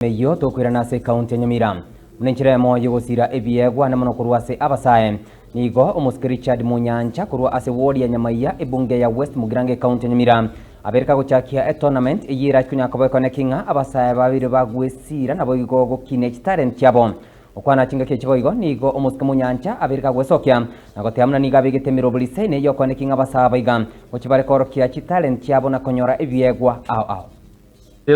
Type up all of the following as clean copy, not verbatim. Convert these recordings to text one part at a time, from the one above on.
Eyio tokoirana ase ekaunti ya Nyamira. Buna enchera eyemo y'ogosira ebiegwa ane mono korwa ase abasae. Nigo omosike Richard Munyancha korwa ase ward ya Nyamaiya ebunge ya West Mugirango ekaunti ya Nyamira abeire kagochakia etournament eyio erachi konya koba ekoneki ng'a abasae babere bagwesira naboigo gokinia chitalent chiabo. Gokwana chingaki echi boigo nigo omosike Munyancha abeire kagwesokia na goteba buna nigo abegete emerobio risaine y'okoneki ng'a abasae aba iga gochia bare koorokia chitalent chiabo na konyora ebiegwa ao ao.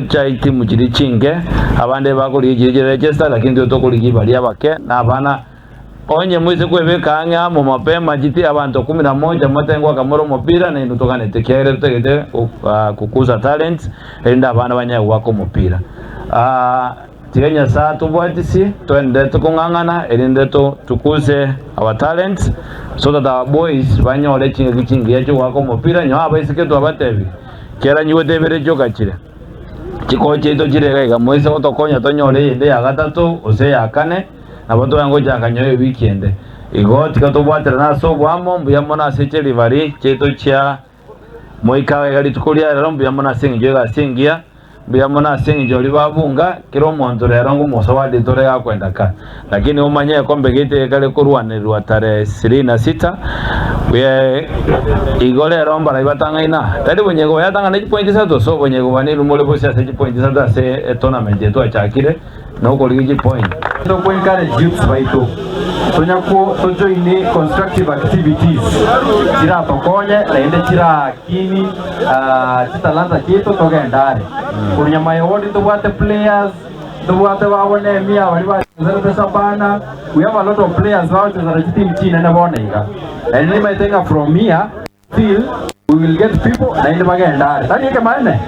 Chiaitimu chiria chinke, abande bakorigia chiria chire registered, lakini intwe tokorigia baria abake na abana. Onye moise kwebeka ang'e amo mapema chiti abanto kumi na moja motebe ngoaka more omopira na intwe toganete ekiagera totagete kukuza talents erinde abana banyare goaka omopira. Tiga Nyasae atobwatisie toenderete kong'ang'ana erinde tukuse our talents so that our boys banyore chingaki chingiya chiogoaka omopira nyowe abaiseke twabatebirie. Kera nyigwete ebere chiokachire, chikoo chiaito chire iga iga, moise gotokonya tonyore eyende ya gatato gose eya kane, nabo togenda gochaka nyowe ewiki ende. Igo tiga tobwaterane ase oboamo, mbuya mono ase chirivari chiaito chia moika iga rituko ria rero, mbuya mono ase eng'encho y'egasi engiya. Mbuya mono ase engencho baria babunga kera omonto rero ngomosawadi tore gakwenda ka. Lakini omanye ekombe gete gekare korwanererwa tarehe ishirini na sita buya igo rero mbarai batang'aine aa. Tari bonyego yatang'ana chipointi isato so bonyego bwane inwe more bosio ase chipointi isato ase etournament eye twachakire nokorigia chipointi. Toko encourage youths baito tonya ko to join constructive activities chiratokonye naende chirakini chitalanta chiaito togende are. Korwa Nyamaye ward ntobwate players, ntobwate babo Nehemiah baria bachezerete Shabana, we have a lot of players bagochezera chiteam chinene bono iga. Naende nimanyete ng'a from here still we will get people naende bagende are. Tari ekemaene?